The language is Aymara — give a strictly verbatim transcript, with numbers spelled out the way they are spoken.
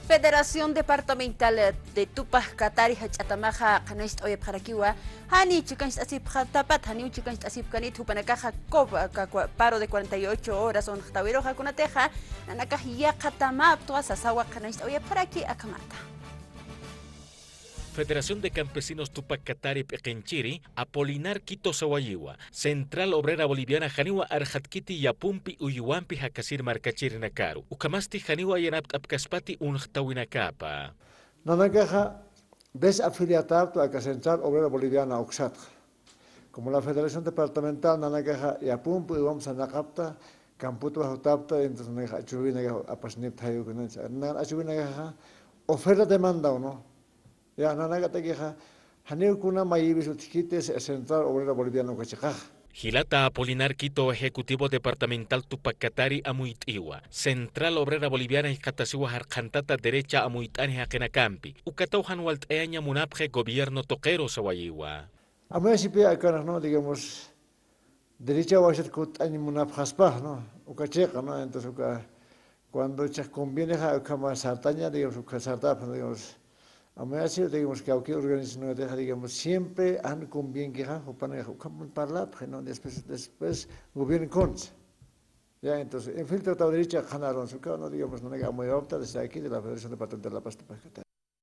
Federación Departamental de Tupac Katari jach'atamaxa qhanañcht'awayapxarakiwa, jani chikancht'asipxatapat, janiw chikancht'asipkanit jupanakaxa, paro de cuarenta y ocho horas unxtawiruxa kunatixa nanakax yaqhatamaptwa sasawa qhanañcht'awayapxaraki. Akhamata. Federación de Campesinos Tupac Katari p'iqinchiri Apolinar Quito sawayiwa, Central Obrera Boliviana janiwa arxatkiti yapumpi uywampi jakasir markachirinakaru, ukhamasti janiwa yanapt'apkaspati unxtawinakapa. Nanakaxa desafiliatapta aka Central Obrera Boliviana uksatxa. Como la Federación Departamental nanakaxa yapumpi uywampi sarnaqapta, campotwa jutapta, entonces nanakaxa achuwinakaxa apasnipta jayukunansa. Nan achuwinakaxa oferta demanda, ¿no? Ya, nanakatakixa, janiw kuna mayïwis utjkiti Central Obrera Boliviana uka chiqaxa. Jilata Apolinar Quito, Ejecutivo Departamental Tupac Katari amuyt'iwa, Central Obrera Boliviana jikxatasiwa jarqantata derecha amuyt'ani jaqinakampi, ukataw jan walt'ayaña munapxi gobierno tuqiru sawayiwa. Amuyasipi akanx, ¿no? Digamos, derecha washat kutt'añ munapxaspax, ¿no? Uka chiqa, ¿no? Entonces, uka, cuando chiq convienexa, ukhama sartaña, digamos, uka sartapxa, digamos, amuyasi, digamos, kawki organizacionatixa, digamos, siempre jan convienkixa, jupanakax ukham parlapxi, ¿no? Después, después, gobierno kunsa. Ya, entonces, infiltrataw derecha qhanarunsa, uka, ¿no? Digamos, nanaka amuyawapta desde aquí de la Federación Departamental de La Paz Tupac Katari.